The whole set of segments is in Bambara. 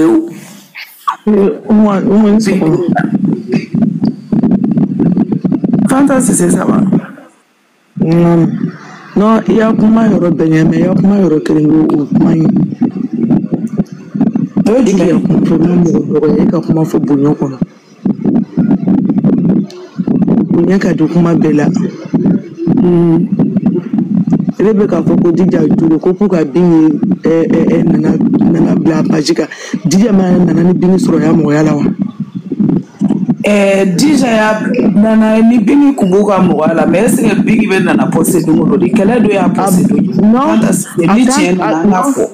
Umu ni sɔgɔma. Fanta Cissé, ça va? Non, non, i y'a kuma yɔrɔ bɛɛ ɲɛ, mais i y'a kuma yɔrɔ kelen ko o kuma in. O ye E k'i jumɛn ka ye? kuma fɔ ma mɔgɔ dɔgɔya, e ka kuma fɔ bonya kɔnɔ. Bonya ka di kuma bɛɛ la. Ne bɛ k'a fɔ ko Dija juru ko pour ka bin ye nana bila page kan. Dija ma nana ni bin sɔrɔ ya mɔgɔya la wa? Dija ya nana ni Bingi kun b'u ka mɔgɔya la, mais est ce que Bingi bɛ nana poste don o don de? Kɛlɛ dɔ y'a poste don ye. Non, Fanta Cissé, a ni kan tiɲɛ nana an k'a non. fɔ.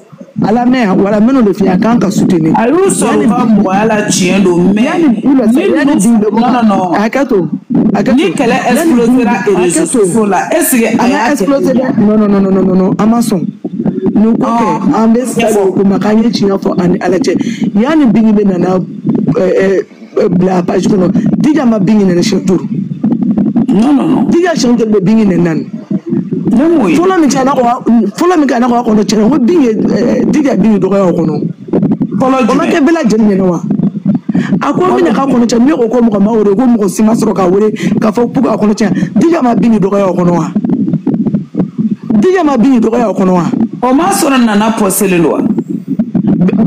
Ala mɛ wala minnu de f'i ye, a kan ka soutenir. A y'u sɔrɔ u ka mɔgɔya la, tiɲɛ don, mais Yani ula ni yani ninnu bin bɛ bɔ non non non hakɛ to, hakɛ ni to. kɛlɛ Yani bin explosera hakɛ réseaux to. sociaux la, est ce que A a ma y'a kɛ explosé dɛ. Non, non, non, non, non, non, non, an ma sɔn. Nin ko kɛ an bɛ sira ɲɛfɔ de ko ma k'an ye tiɲɛ fɔ ani Ala cɛ. Yani bin bɛ nana bila page kɔnɔ, Dija ma bin nɛni siɲɛ duuru. Non non non Dija siɲɛ joli bɛ bin nɛni naani? Ne m'o ye. Fɔlɔ min kɛ n'a ko fɔlɔ min kɛ n'a ko a kɔnɔ tiɲɛ, ko bin ye Dija bin dɔgɔya o kɔnɔ. Fɔlɔ O ma kɛ jumɛn? bɛɛ lajɛlen ɲɛna wa? A ko n Fɔlɔ bɛna k'a jumɛn? kɔnɔ cɛ, ne ko ko mɔgɔ ma wele, ko mɔgɔ si ma sɔrɔ ka wele k'a fɔ k'u k'a kɔnɔ cɛ. Dija ma bin dɔgɔya o kɔnɔ wa? Dija ma bin dɔgɔya o kɔnɔ wa? O m'a sɔrɔ nana pɔselen don wa?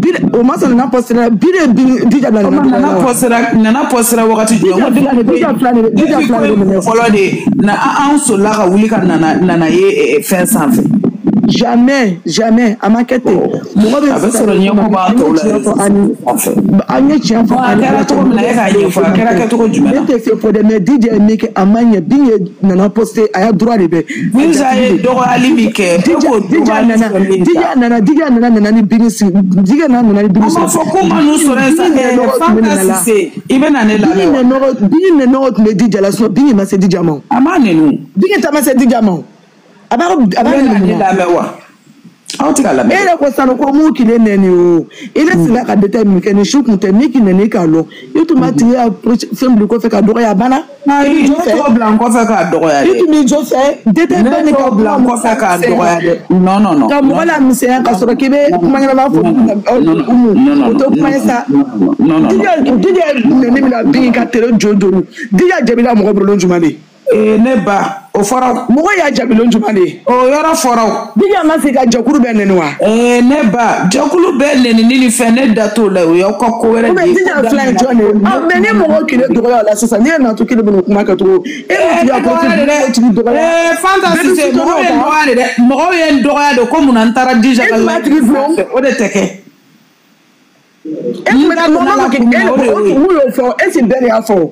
Bi o ma sɔrɔ nana pɔsera bi de bin Dija bila O nana ma dɔgɔya nana la wa? pɔsera, nana pɔsera wagati jumɛn? Dija Ko fila de depuis Dija fila de Dija depuis fila ko de bɛ in minɛ. fɔlɔ de na anw solila ka wuli ka nana nana ye fɛn sanfɛ. Jamais, jamais a ma kɛ ten. Mɔgɔ bɛ A bɛ sa sɔrɔ de ko ma ɲɛko b'an an ye tɔw la tiɲɛ réseaux fɔ ani sociaux sanfɛ. an ye tiɲɛ fɔ Bon, a ani kɛra Ala cɛ. cogo min Mɔgɔ na, bɛ e k'a sa de ɲɛfɔ, ko a ma kɛra kɛ. kɛcogo jumɛn Ne na? tɛ fɛ fɔ dɛ, mais Dija ye min kɛ a ma ɲɛ. Bin ye nana poster, a y'a droit de bɛ a Dija jatigi ye de. dɔgɔyali min kɛ, e Dija k'o Dija dɔgɔyali nana fɛn min Dija ta. nana Dija nana nana ni bin sigi, Dija nana nana ni bin An m'a sɔrɔ. fɔ ko ma n'u sɔrɔ yen sa. Bin nɛnɔgɔ tun bɛ Fanta nana la. Cissé, i bɛ na ne Bin lamɛn wa? nɛnɔgɔ, bin nɛnɔgɔ tun bɛ Dija la, sinon bin ma se Dija ma o. A m'a nɛni o. Bin ta ma se Dija ma o. A b'a a I b'a bɛ nɛni na mun ne na? lamɛn wa? Aw tɛ ka E lamɛn dɛ. yɛrɛ ko sisan ko mun k'i nɛni o, i ne sina ka détail min kɛ nin su kun tɛ min k'i nɛni k'a lɔn, i tun b'a tigi ya fɛn bila i kɔfɛ ka dɔgɔya, a banna. I b'i Ayi, jɔ ne fɛ, t'o bila n kɔfɛ k'a dɔgɔya i dɛ. tun b'i jɔ fɛ détail Ne ba ni ka t'o bila kuma n mɔgɔ kɔfɛ k'a lamisɛnya, dɔgɔya dɛ. Non non non ka mɔgɔ non lamisɛnya ka sɔrɔ k'i bɛ kuma ɲɛnama fɔ. non non Umu, non o non tɛ kuma non ye sa. non non non. Dija Dija nɛni min na bin ka tere jo jolu, Dija jabila mɔgɔ bolo jumɛn de? Ne ba, o fɔra. Mɔgɔ y'a jaabi jumɛn de? O yɔrɔ fɔra o. Dija ma se ka jɛkulu bɛɛ nɛni wa? Ne ba, jɛkulu bɛɛ nɛnini ni fɛn, ne da t'o la, o y'aw ka ko wɛrɛ Ou de bien ye. Dija Ko fila ye daminɛ jɔn de ye? Ah, mais ni mɔgɔ kelen dɔgɔya o la sisan, n'i ye natu kelen bɛna o kuma kɛ cogo, e b'o tigi Ne ka profil dɔgɔya de o dɛ. tigi dɔgɔya. Fanta Bɛɛ bɛ Cissé, soutenir mɔgɔw o ye n kan. dɔgɔya de dɛ, mɔgɔw ye n dɔgɔya de ko munna n taara Dija E ka tun b'a live tigi dɔn. sanfɛ, o de tɛ kɛ. E tun N bɛ da mɔgɔ donna ma la ko kun e min na, o de y'o ye. mun y'o fɔ? E si bɛɛ de y'a fɔ,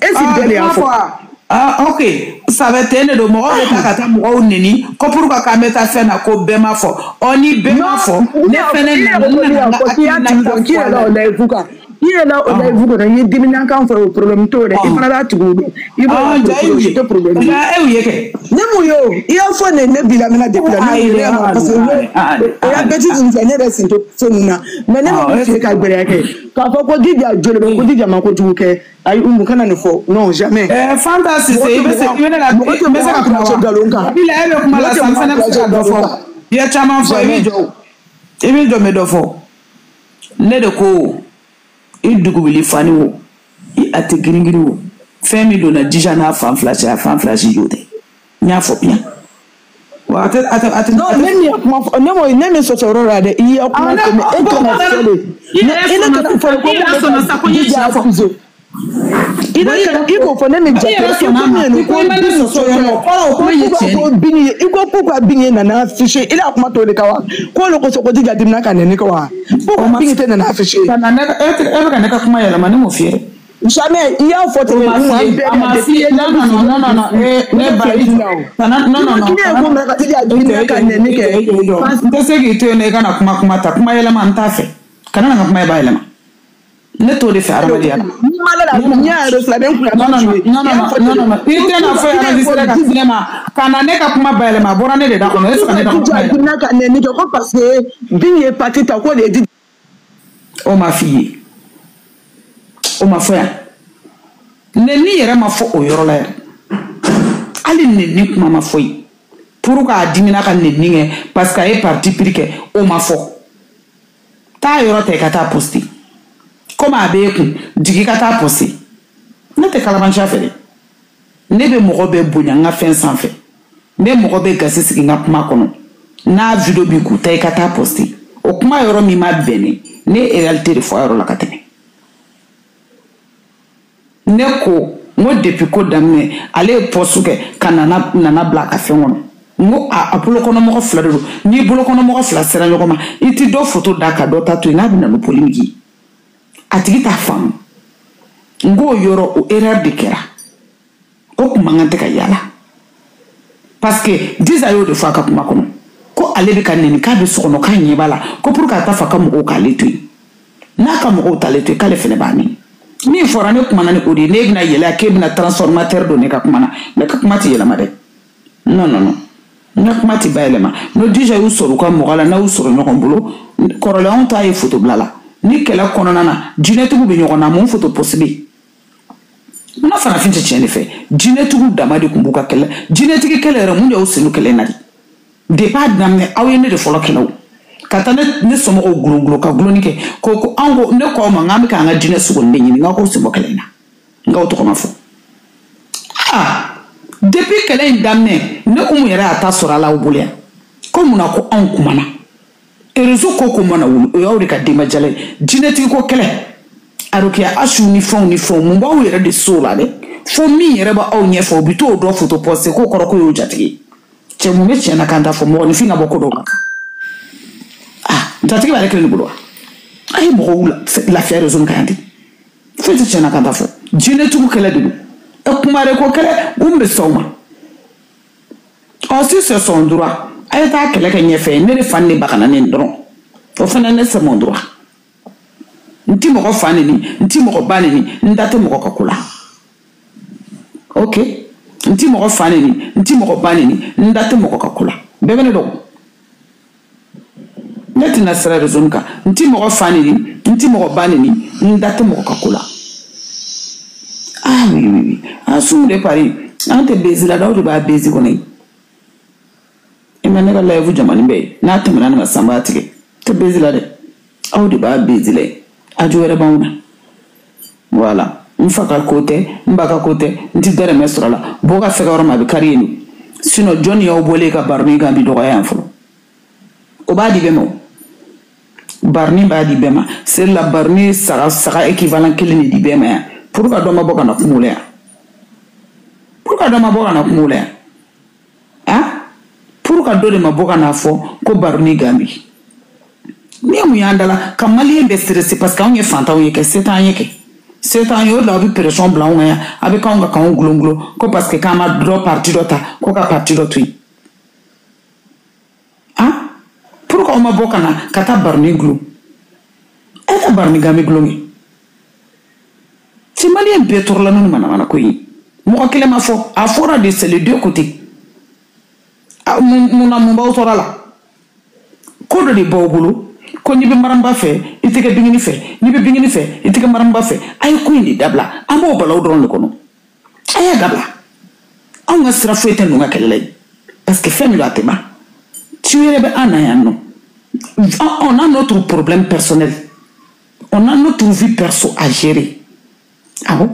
e si Ah, bɛɛ de ne y'a m'a fɔ. fɔ wa? Ah, ok, ça va ten de don, mɔgɔw bɛ taa ka taa mɔgɔw neni ko pour que k'an bɛ taa fɛn na ko bɛɛ ma fɔ. Ɔ, ni bɛɛ ma Non, fɔ, ne ne y'a fɔ, fɛnɛ i yɛrɛ nana ko n ko ne nana y'a n ka fɔ k'i y'a hakilina tigi ta dɔn, k'i fɔ yɛrɛ a la la. o live kan, i yɛrɛ la o live kɔnɔ, i ye diminankan fɔ, o problème t'o dɛ, i fana b'a tigiw dɔn, i b'o Ah, ja e y'u o ye tɛ problème ye. Ja e y'u ye kɛ. Ne mun ye o, i y'a fɔ ne bi lamɛnna depuis la ne Ayi mun ye dɛ, ne ma ah parce que non, ah o ah ya ah bêtise nin filɛ, ne yɛrɛ sen tɛ fɛn ninnu na, mais ne ma ah mun f'i ye ka gɛlɛya kɛ k'a fɔ ko Dija joli bɛ ko Dija ma kojugu kɛ, ayi Umu kana nin fɔ, non, jamais. Fanta Mɔgɔ Cissé, tɛ i bɛ se mɔgɔ i bɛ ne la mɔgɔ tɛ n bɛ se mɔgɔ ka kuma encouragé wa? nkalon kan, Bila e bɛ kuma mɔgɔ la tɛ sa, n mɔgɔ fana bɛ se encouragé ka dɔ nkalon fɔ. kan, I ye caman fɔ, i b'i jamais. jɔ o. I b'i jɔ n bɛ dɔ fɔ. Ne de ko i dugubili fani o, i a tɛ girin girin o, fɛn min donna Dija n'a fan fila cɛ, a fan fila si jo tɛ. N y'a fɔ bien wa, a tɛ a tɛ a tɛ Non, a ne tɛ min ye kuma fɔ, ne mo ne min sɔsɔ yɔrɔ la dɛ, i ye Ah, kuma ne fɔ, mais e bon kana fɔ de, i ne yɛrɛ i ne sɔnna kana fɔ de sisan, ko i mun yɛrɛ bɛ sɔnna ka sa ko n ye Dija tiɲɛ fɔ. accuser. I Bon, ne i kana yɛrɛ i k'o fɔ ne min i jate yɛrɛ i ko sɔnna a min ma ye nin i ko ko i ma ne bin sɔsɔ yɔrɔ la, o kɔrɔ o ko kuma ye pourquoi tiɲɛ de ko ye. bin ye, i ko pourquoi bin ye nana afficher, i la kuma t'o de kan wa? K'olu ko ko Dija dimina ka nɛni kɛ wa? O Pourquoi ma bin tɛ nana afficher? ka na ne e tɛ e bɛ ka ne ka kuma yɛlɛma, ne m'o f'i ye dɛ. Jamais i y'a fɔ O ten de ma Umu, f'i an ye, bɛɛ a de ma depuis f'i i ye. ye Non live non sigi non non non non, ne ne bɛ ba, filɛli i jɔ la o. kana non I non ko non k'i ne ye kana ko mɛn ka Dija i jɔ dimina i ka jɔ nɛni i kɛ jɔ i jɔ i jɔ parce n tɛ se k'i to yen nɔ, i kana kuma kuma ta kuma yɛlɛma, n t'a fɛ, kana na n ka kuma ba yɛlɛma, ne t'o de fɛ adamadenya la. N'i ma la Non non n y'a yɛrɛ fila bɛ n kunna non b'a non jouer non i non y'a fɔ non ten de non non, i ko tɛna pourquoi fɔ i ne ye ko enregistré ka Dija ci ne ma ka na ne ka kuma bayɛlɛma, a bɔra ne de da ko kɔnɔ, est ce que pourquoi ne da kuma Dija yɛlɛma? dimina ka nɛni kɛ ko parce que bin ye parti ta k'o de ye Dija. O ma f'i ye, o ma fɔ yan, nɛni yɛrɛ ma fɔ o yɔrɔ la yɛrɛ, hali nɛni kuma ma fɔ yen pour k'a dimina ka nɛni kɛ parce que a ye parti pris kɛ, o ma fɔ. Taa yɔrɔ ta i ka taa poster. Komi a b'e kun, jigin i ka taa poster. Ne tɛ kalabanciya fɛ dɛ. Ne bɛ mɔgɔ bɛɛ bonya n ka fɛn sanfɛ. N bɛ mɔgɔ bɛɛ gasi sigi n ka kuma kɔnɔ. N'a vidéo b'i kun, taa i ka taa poster. O kuma yɔrɔ min ma bɛn ne, ne ye réalité de fɔ a yɔrɔ la ka tɛmɛ. Ne ko n ko depuis ko daminɛ ale ye poste kɛ ka nana bila a ka fɛn kɔnɔ. N ko a bolokɔnɔmɔgɔ fila de don. N'i bolokɔnɔmɔgɔ fila sera ɲɔgɔn ma, i ti dɔ photo da ka dɔ ta to yen n'a bɛ na ni polémique ye. A tigi t'a faamu. N k'o yɔrɔ o erreur de kɛra. O kun man kan tɛ ka yala. Parce que Disa y'o de fɔ a ka kuma kɔnɔ. Ko ale bɛ ka nɛni k'a bɛ so kɔnɔ k'a ɲɛ b'a la ko pour que a ta fa ka mɔgɔw k'ale to yen. N'a ka mɔgɔw t'ale to yen k'ale fɛnɛ b'a nɛni. Min fɔra ne kumana ni o de ye, n'e bɛna yɛlɛ k'e bɛna transformateur don ne ka kuma na, ne ka kuma tɛ yɛlɛma dɛ. Non non non. N ka kuma tɛ bayɛlɛma. N'o Disa y'u sɔrɔ u ka mɔgɔ la, n'a y'u sɔrɔ ɲɔgɔn bolo, kɔrɔlen anw ta ye photo bila la. Ni kɛlɛ kɔnɔna na, jinɛtigiw bɛ ɲɔgɔn na, mun photo possible? Munna farafin tɛ tiɲɛ de fɛ? Jinɛtigiw dama de tun b'u ka kɛlɛ. Jinɛtigi kɛlɛ yɛrɛ, mun de y'aw sen don kɛlɛ in na de? Depuis a daminɛ, aw ye ne de fɔlɔ kɛlɛ o. Ka taa ne somɔgɔw gulon ka gulonni kɛ. Ko anw ko, ne ko aw ma, n k'an bɛ k'an ka jinɛ sogo de ɲini, n k'aw sen bɔ kɛlɛ in na. N k'aw tɔgɔ ma fɔ. Ah! Depuis kɛlɛ in daminɛ, ne Umu yɛrɛ y'a ta sɔrɔ a la aw bolo yan. Ko munna ko anw kumana? Réseau ko mana wuli, o y'aw de ka denbajala ye. Jinɛtigi ko kɛlɛ. Arokiya asiw ni fɛnw ni fɛnw, mun b'aw yɛrɛ de so la dɛ? Fo min yɛrɛ b'aw ɲɛfɛ, o bɛ t'o dɔ photo poster k'o kɔrɔ k'o y'o jatigi ye. Cɛ mun bɛ tiɲɛ na k'an ta fɔ mɔgɔninfin ka bɔ ko dɔw la? Ah, jatigi b'ale kelen de bolo wa? A ye mɔgɔw lafiya réseau kan yan de. Foyi tɛ tiɲɛ na k'an ta fɔ. Jinɛtigiw kɛlɛ de don. E kumare ko kɛlɛ, mun bɛ sɔn o ma? Ɔ si c'est son droit. A ye taa kɛlɛ kɛ ɲɛfɛ, ne de fa ni ne ba kana ne dɔrɔn. O fana ne c'est mon droit. N ti mɔgɔ fa neni, n ti mɔgɔ ba neni, n da tɛ mɔgɔ ka ko la. Ok? N ti mɔgɔ fa neni, n ti mɔgɔ ba neni, n da tɛ mɔgɔ ka ko la. Bɛɛ bɛ ne dɔn. Ne tɛna sira réseau kan. N ti mɔgɔ fa neni, n ti mɔgɔ ba neni, n da tɛ mɔgɔ ka ko la. Ah oui oui oui. Ah sumu de Paris, an tɛ bezi la dɛ, aw de b'a bezi kɔnɔ yen. I ma ne ka live jamani bɛɛ ye. N'a tɛmɛna ne ma sisan n b'a tigɛ. Tɛ bezi la dɛ. Aw de b'a bezi la yen. Ajo wɛrɛ b'anw na. Voilà. N fa ka ko tɛ, n ba ka ko tɛ, n ti dɛrɛmɛ sɔrɔ a la. Bɔ ka fɛgɛ yɔrɔ min a bɛ kari yen de. Sinon jɔnni y'aw bɔlen ka baroni kan bi dɔgɔya yan fɔlɔ? O b'a di bɛɛ ma o. Baroni b'a di bɛɛ ma. Seli la baroni saga saga équivalent kelen de di bɛɛ ma yan. Pour que dɔ ma bɔ ka na kuma o la yan. Pour que dɔ ma bɔ ka na kuma o la yan. Ah? Pour que dɔ de ma bɔ ka na fɔ ko baroni Gambi. Ni ye mun y'an da la ka maliyɛn bɛɛ stressé parce que anw ye fantanw ye kɛ se t'an ye kɛ. Se t'an ye o de la aw bɛ pression bila anw kan yan. A bɛ k'anw kan k'anw gulon gulon ko parce que k'an ma dɔ parti dɔ ta ko ka parti dɔ to yen. Ah? Pour que aw ma bɔ ka na ka taa baroni gulon. A ye taa baroni Gambi gulon kɛ. Ti maliyɛn bɛɛ tɔɔrɔla n'u manamana ko ye. Mɔgɔ kelen ma fɔ, a fɔra de c'est les deux côtés. Mun na mun b'aw tɔɔrɔ la? Ko dɔ de b'aw bolo ko n'i bɛ maramba fɛ i tɛ kɛ bingini fɛ, n'i bɛ bingini fɛ i tɛ kɛ maramba fɛ. A ye ko in de dabila, an b'o balawu dɔrɔn de kɔnɔ. A y'a dabila, anw ka sira foyi tɛ ninnu ka kɛlɛ la yen parce que fɛn min don a tɛ ban. Ci wɛrɛ bɛ an na yan nɔ. On a notre problème personnel, on a notre vie perso à gérer. Awɔ,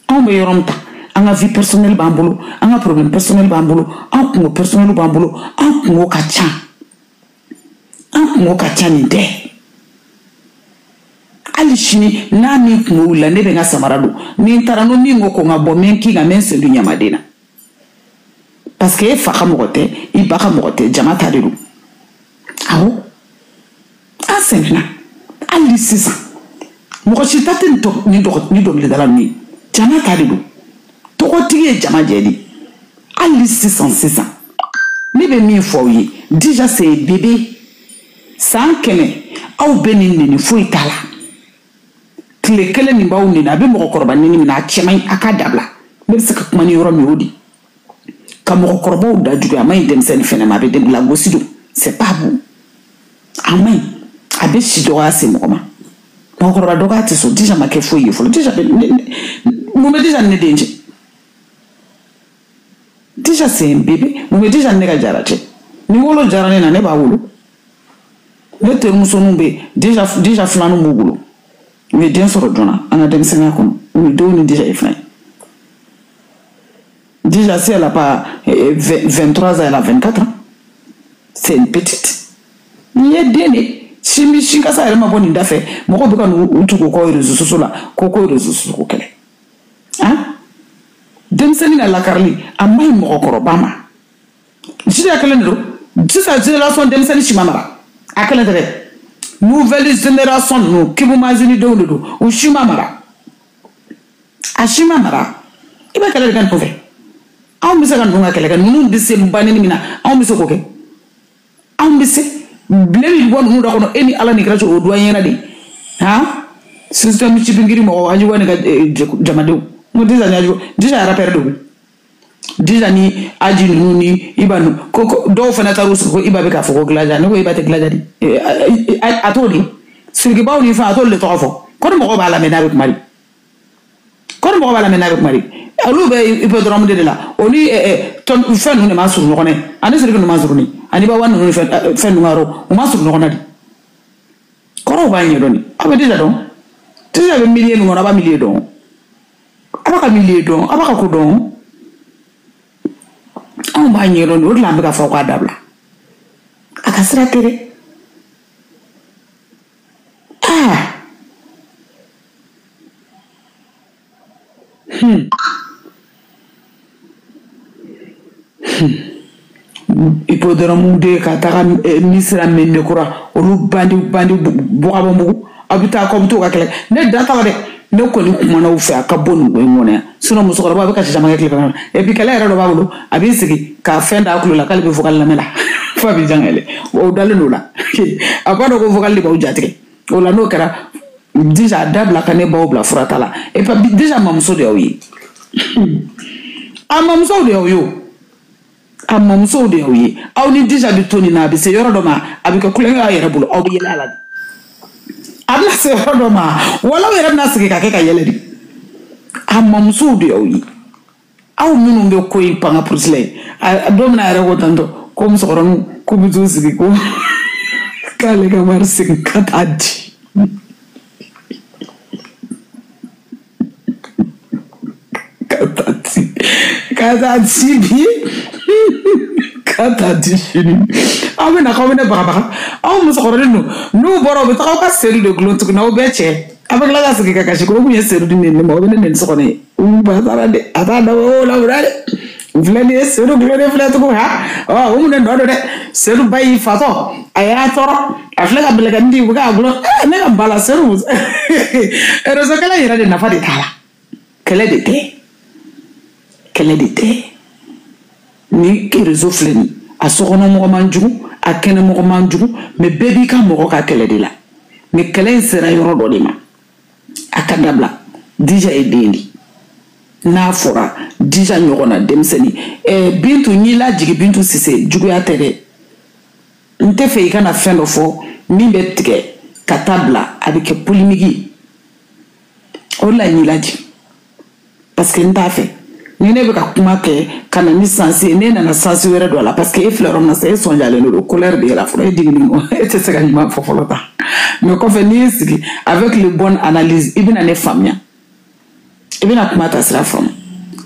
anw bɛ yɔrɔ min ta, an ka vie personnelle b'an bolo, an ka problème personnel b'an bolo, an kungo personnel b'an bolo, an kungo ka ca. An kungo ka ca nin tɛ. Hali sini n'a min kungo wulila, ne bɛ n ka samara don. Ni n taara n'o min ko ko n ka bɔ, n bɛ n kin ka n bɛ n sen don ɲamaden na. Parce que e fa ka mɔgɔ tɛ, i ba ka mɔgɔ tɛ, jama ta de don. Awɔ, an sɛgɛnna hali sisan. Mɔgɔ si ta tɛ nin dɔnkilidala ninnu ye. Jama ta de don. Tɔgɔtigi ye jama jɛ de. Hali sisan sisan, ne bɛ min fɔ aw ye, déjà c'est bébé. San 100 aw bɛ nin neni foyi t'a la. Tile kelen min b'aw neni, a bɛ mɔgɔkɔrɔba neni min na, a cɛ man ɲi, a k'a dabila. Ne bɛ se ka kuma ni yɔrɔ min o de. Ka mɔgɔkɔrɔbaw da juguya, a man ɲi denmisɛnnin fɛnɛ ma, a bɛ den lagosi don. C'est pas bon. A man ɲi. A bɛ si dɔgɔya se mɔgɔ ma. Mɔgɔkɔrɔba dɔgɔya tɛ sɔn, déjà ma kɛ foyi ye fɔlɔ. Déjà bɛ mun bɛ déjà ne den cɛ? Déjà c'est un bébé. Mun bɛ déjà ne ka jara cɛ? Ni wolo jara ne na, ne b'a wolo. Ne terimusoninw bɛ yen déjà filaninw b'u bolo. U ye den sɔrɔ joona an ka denmisɛnninya kɔnɔ. U ye denw ni déjà ye fila ye. Déjà si elle a pas 23 ans, elle a 24 ans. C'est une petite. Nin ye den de ye. Sin sin kasa yɛrɛ ma bɔ nin da fɛ. Mɔgɔw bɛ ka n'u tugu u kɔ réseaux sociaux la ko réseaux sociaux ko kɛlɛ. Han? Denmisɛnnin ka lakarili a man ɲi mɔgɔkɔrɔba ma. Jija kelen de don. Sisan génération denmisɛnnin si ma mara. A kelen tɛ dɛ. Nouvelle génération ninnu kibumazini denw de don. U si ma mara. A si ma mara. I bɛ kɛlɛ de kɛ nin kɔfɛ. Anw bɛ se ka ninnu ka kɛlɛ kɛ. Ninnu bɛ se banni min na anw bɛ se k'o kɛ. Anw bɛ se. Bilen min bɔ ninnu da kɔnɔ e ni Ala ni kira cɛ o doyen ɲɛna de. Han? Système cibingiri mɔgɔ Ajiwa ni ka jamadenw. N ko déjà ni Ajiwa déjà rappeur de don. Déjà ni Aji ninnu ni Iba ninnu ko dɔw fana taar'u sigi ko Iba bɛ k'a fɔ ko Gladia. Ne ko Iba tɛ Gladia de. A t'o de. Sirikibaw ni fɛn a t'olu de tɔgɔ fɔ. Ko ni mɔgɔw b'a lamɛn n'a bɛ kuma de. Ko ni mɔgɔw b'a lamɛn n'a bɛ kuma de. Olu bɛ hippodrome de la. O ni fɛn ninnu de ma surun ɲɔgɔn na. Ani Siriki ninnu ma surun ni. Ani Bawa ninnu ni fɛn ninnu ka yɔrɔ u ma surun ɲɔgɔn na de. Kɔrɔw b'a ɲɛdɔn de. Aw bɛ déjà dɔn. Déjà bɛ milieu min kɔnɔ a b'a milieu dɔn. A b'a ka milieu dɔn. A b'a ka ko dɔn. Anw b'a ɲɛdɔn de. O de la an bɛ ka fɔ k'a dabila. A ka sira tɛ dɛ. Ah. Hippodrome de ka taga Misira Mendekura olu bandi bɔgabɔnbugu aw bɛ taa k'aw bɛ t'o ka kɛlɛ. Ne da t'a la dɛ. Ne kɔni kumana u fɛ a ka bɔ nin ko in kɔnɔ yan. Sinon musokɔrɔba bɛ kasi caman kɛ tile kɔnɔ. Et puis kɛlɛ yɛrɛ dɔ b'a bolo a b'i sigi ka fɛn d'a kulo la k'ale bɛ vocal lamɛn la. F'a b'i jan yɛlɛ. O dalen don o la. A b'a dɔn ko vocal de b'aw jatigɛ. O la n'o kɛra déjà a dabila ka ne baw bila fura ta la. Et puis déjà mamuso de y'aw ye. A mamusow de y'aw ye o. A mamusow de y'aw ye. Aw ni déjà bɛ to nin na a bɛ se yɔrɔ dɔ ma a bɛ kɛ kulonkɛ y'a yɛrɛ bolo aw bɛ yɛlɛ a la de. A bɛna se yɔrɔ dɔ ma wala aw yɛrɛ bɛna sigi ka kɛ ka yɛlɛ de. A mamusow de y'aw ye. Aw minnu bɛ ko in panga purusi la ye. A don min na a yɛrɛ ko tantɔ ko musokɔrɔninw k'u bɛ t'u sigi ko k'ale ka wari segin ka taa di. Ka taa di bi. Ka taa di sini. Aw bɛ na k'aw bɛ ne bagabaga. Aw musokɔrɔnin ninnu n'u bɔra u bɛ taga aw ka seru de gulon tuguni aw bɛɛ cɛ. A bɛ tila ka sigi ka kasi ko kun ye seru di nin ma o bɛ ne nɛni so kɔnɔ ye. U ba taara dɛ a t'a dabɔ o la o la dɛ. U filɛ nin ye seru gulonnen filɛ tugun ha. Ɔ o mun de nɔ don dɛ. Seru ba y'i fatɔ a y'a tɔɔrɔ a filɛ ka bɛlɛkɛnin di u bɛ k'a gulon. Ne ka ba la seru. Réseau kɛlɛ yɛrɛ de nafa de t'a la. Kɛlɛ de tɛ. Kɛlɛ de tɛ. Ni réseau filɛ nin a sokɔnɔmɔgɔ man jugu a kɛnɛmɔgɔ man jugu mais bɛɛ b'i ka mɔgɔ ka kɛlɛ de la. Mais kɛlɛ in sera yɔrɔ dɔ de ma. A ka dabila. Déjà ye den de. N'a fɔra déjà ɲɔgɔn na denmisɛnnin. Bintu n'i lajigin Bintu Sise juguya tɛ dɛ. N tɛ fɛ i kana fɛn dɔ fɔ min bɛ tigɛ ka taa bila a bɛ kɛ polémique ye. O de la n y'i lajigin. Parce que n t'a fɛ. Ni ne bɛ ka kuma kɛ ka na ni sansi ye ne nana sansi wɛrɛ don a la parce que e filɛ yɔrɔ min na sisan e sɔnjalen don colère bɛ e la fɔlɔ e jiginnen don e tɛ se ka ɲuman fɔ fɔlɔ tan mais kɔfɛ n'i y'i sigi avec le bonne analyse i bɛna ne faamuya i bɛna kuma ta sira faamu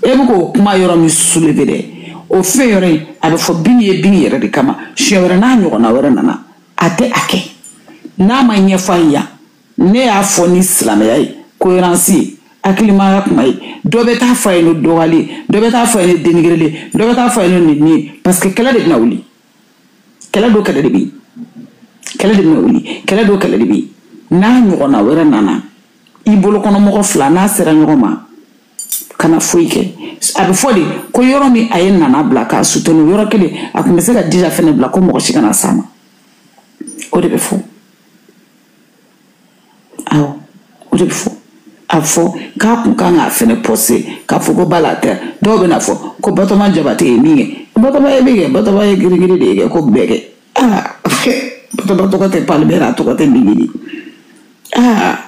e bɛ k'o kuma yɔrɔ min soulever dɛ o fɛn yɔrɔ in a bɛ fɔ bin ye bin yɛrɛ de kama siɲɛ wɛrɛ n'a ɲɔgɔnna wɛrɛ nana a tɛ a kɛ n'a ma ɲɛfɔ a ye yan ne y'a fɔ ni silamɛya ye cohérence ye hakilimaya kuma ye dɔ bɛ taa fɔ a ye ni dɔgɔyali ye dɔ bɛ taa fɔ a ye ni dénigreli ye dɔ bɛ taa fɔ a ye ni nɛni ye parce que kɛlɛ de bɛna wuli kɛlɛ do kɛlɛ de bɛ yen kɛlɛ de bɛna wuli kɛlɛ do kɛlɛ de bɛ yen n'a ɲɔgɔnna wɛrɛ nana i bolokɔnɔmɔgɔ fila n'a sera ɲɔgɔn ma kana foyi kɛ a bɛ fɔ de ko yɔrɔ min a ye nana bila k'a soutenir yɔrɔ kelen a tun bɛ se ka déjà fɛnɛ bila ko mɔgɔ si kana s'a ma o de bɛ fɔ awɔ o de bɛ fɔ. A fɔ k'a kun kan k'a fɛnɛ poster k'a fɔ ko bala tɛ dɔw bɛna fɔ ko Batoma Jabate ye min kɛ Batoma ye min kɛ Batoma ye girigiri de ye kɛ ko bɛɛ kɛ aa Batoma tɔgɔ tɛ Palmer a tɔgɔ tɛ Migiri aa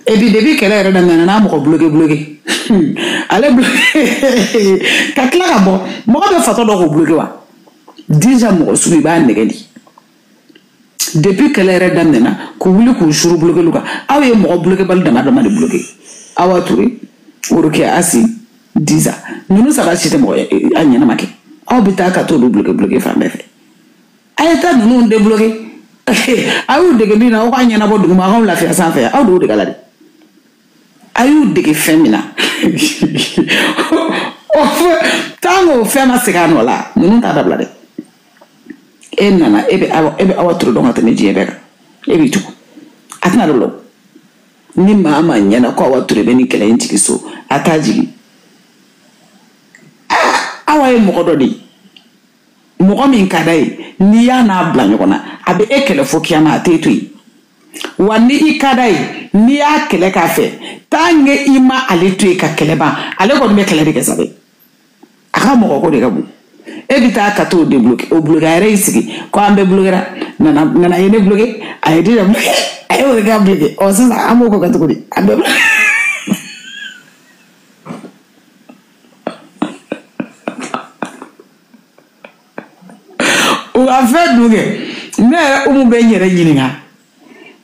et puis depuis kɛlɛ yɛrɛ daminɛna n'a mɔgɔ bloqué ale bloqué ka tila ka bɔ mɔgɔ bɛ fatɔ dɔ k'o bloqué wa déjà mɔgɔ sugu i b'a nɛgɛ de. Depuis kɛlɛ yɛrɛ daminɛna k'u wuli k'u suru bloquer kan, aw ye mɔgɔ bloquer bali dama dama de bloquer. Awa Touré, Orokiya Asi, Diza, ninnu saba si tɛ mɔgɔ a ɲɛnama kɛ. Aw bɛ taa ka t'olu bloquer fan bɛɛ fɛ. A ye taa ninnu débloquer. A y'u dege min na, aw k'a ɲɛnabɔ duguma, aw lafiya sanfɛ, aw de y'o dege a la dɛ. A y'u dege fɛn min na, tant que o fɛn ma segin a nɔ la, ninnu t'a dabila dɛ. E nana, e bɛ Awa Touré dɔn ka tɛmɛ diɲɛ bɛɛ kan, e b'i tugu, a tɛna dabila o. Ni maa ma ɲɛna ko Awa Touré bɛ nin kɛlɛ in jigin so, a t'a jigin. Awa ye mɔgɔ dɔ de ye, mɔgɔ min ka d'a ye, n'i y'a n'a bila ɲɔgɔn na, a bɛ e kɛlɛ fo kiyama, a t'e to yen. Wa ni i ka d'a ye, n'i y'a kɛlɛ k'a fɛ, tant que i ma ale to yen ka kɛlɛ ban, ale kɔni bɛ kɛlɛ de kɛ sabe. A ka mɔgɔ ko de ka bon. E bɛ taa ka t'o débloquer, o bloquer a yɛrɛ y'i sigi ko an bɛɛ bloquera, nana ye ne bloquer, a ye Dija bloquer, a ye Orokiya bloquer. Ɔ sisan an b'o ko kɛ cogo di? An bɛɛ bloquer. U ka fɛn dun kɛ, ne yɛrɛ Umu bɛ n yɛrɛ ɲininka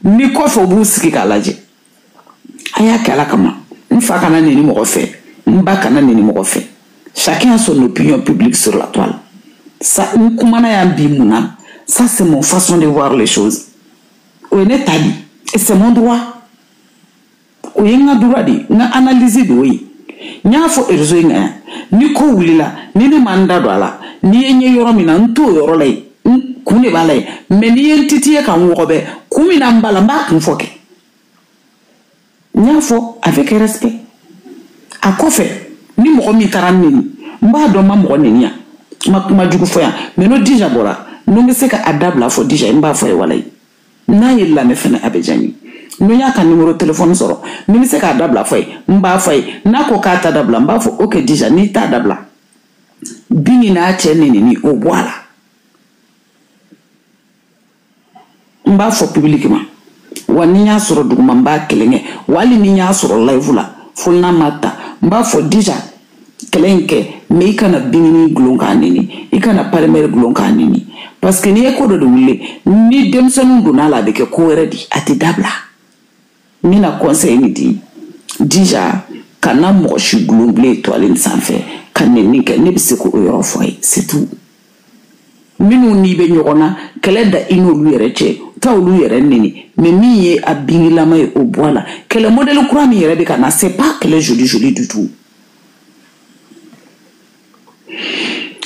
ni kɔfɛ u b'u sigi k'a lajɛ. A y'a kɛ Ala kama, n fa kana neni mɔgɔ fɛ, n ba kana neni mɔgɔ fɛ. Chacun a son opinion publique sur la toile. Ça, n kumana yan bi mun na? Ça c'est mon façon de voir les choses. O ye ne ta di, et c'est mon droit. O ye n ka droit de ye, n ka analyse de y'o ye. N y'a fɔ réseau in kan yan, ni ko wulila, ni ne ma n da don a la, n'i ye n ye yɔrɔ min na, n t'o yɔrɔ la yen, kun de b'a la yen. Mais n'i ye n titiye ka n wɔgɔbɛ, kun min na n b'a la, n b'a kun fɔ kɛ. N y'a fɔ avec respect. A kɔfɛ, ni mɔgɔ min taara n neni, n b'a dɔn n ma mɔgɔ neni yan, n ma kuma jugu fɔ yan, mais n'o Dija bɔra, n'o bɛ se ka a dabila fɔ Dija ye, n b'a fɔ ye walayi. N'a ye lamɛn fɛnɛ, a bɛ diya n ye. N'o y'a ka numéro téléphone sɔrɔ, ni n bɛ se k'a dabila fɔ ye, n b'a fɔ ye. N'a ko k'a ta dabila, n b'a fɔ ok Dija, n'i t'a dabila, Bingi n'a cɛ nenini, o bɔ a la. N b'a fɔ public ma, wa ni n y'a sɔrɔ duguma, n b'a kelen kɛ, wa hali ni n y'a sɔrɔ live la, fo n'a ma ta, n b'a fɔ Dija kɛlɛ in kɛ, mais i kana Bingini gulon k'a neni, i kana Palimɛri gulon k'a neni, parce que n'i ye ko dɔ de wuli, ni denmisɛnninw donna a la, a bɛ kɛ ko wɛrɛ de, a tɛ dabila. N bɛna conseil min di Dija, kana mɔgɔ si gulon bilen toile in sanfɛ ka neni kɛ, ne bɛ se k'o yɔrɔ fɔ a ye, c'est tout. Minnu n'i bɛ ɲɔgɔn na, kɛlɛ da i n'olu yɛrɛ cɛ, taa olu yɛrɛ neni, mais min ye a bingilama ye, o bɔ a la. Kɛlɛ modèle kura min yɛrɛ bɛ ka na, c'est pas kɛlɛ joli joli du tout.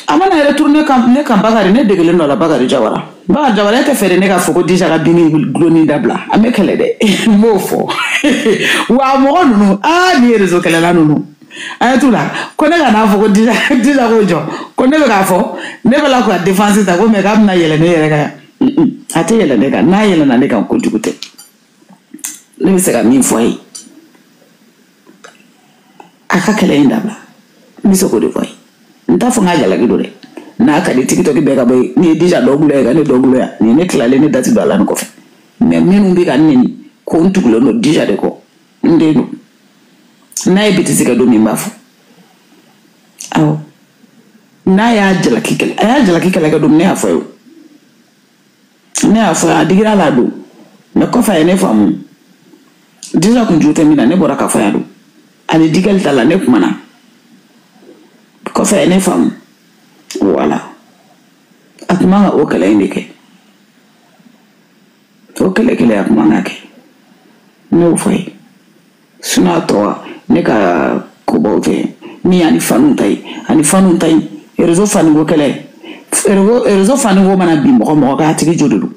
A mana retourner kan ne kan Bakari, ne degelen dɔ la Bakari Jawara. Bakari Jawara, e tɛ fɛ de ne k'a fɔ ko Dija ka bingi gulonni dabila, an bɛ kɛlɛ dɛ, n b'o fɔ. Wa mɔgɔ ninnu, aa nin ye réseau kɛlɛla ninnu, a ye t'u la ko ne ka n'a fɔ ko Dija k'o jɔ, ko ne bɛ k'a fɔ, ne bɛ la k'a défense ta, ko mais k'a bɛna yɛlɛ ne yɛrɛ kan yan. A tɛ yɛlɛ ne kan, n'a yɛlɛnna ne kan kojugu tɛ. Ne bɛ se ka min fɔ a ye, a ka kɛlɛ in dabila, n bɛ se k'o de fɔ a ye. N t'a fɔ n k'a jalaki don dɛ, n'a ka di TikTok bɛɛ ka bɔ yen, n'i ye Dija dɔ gulɔ ye ka ne dɔ gulɔ yan, nin ye ne tilalen, ne da ti don a la nin kɔfɛ. Mais minnu bɛ ka n neni ko n tugulen don Dija de kɔ, n den don. N'a ye bêtise kɛ don min, n b'a fɔ. Awɔ, n'a y'a jalaki kɛlɛ, a y'a jalaki kɛlɛ kɛ don min, ne y'a fɔ ye o. Ne y'a fɔ a digira la don, mais kɔfɛ a ye ne faamu. Dija kun jo tɛ min na, ne bɔra k'a fɔ yan don. Ani digɛli ta la, ne kumana. Kɔfɛ a ye ne faamu. Voilà. A tun man ka o kɛlɛ in de kɛ. O kɛlɛ kelen a tun man ka kɛ. Ne y'o fɔ ye. Sinon a tɔ, ne ka kobaw tɛ. Min y'ani fanu ta ye, ani fanu ta ye, réseau faniko kɛlɛ. Réseau faniko mana bin mɔgɔ mɔgɔ kan, a tigi jo de don.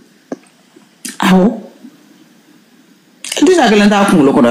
Awɔ. Dija kelen t'a kunkolo kɔnɔ.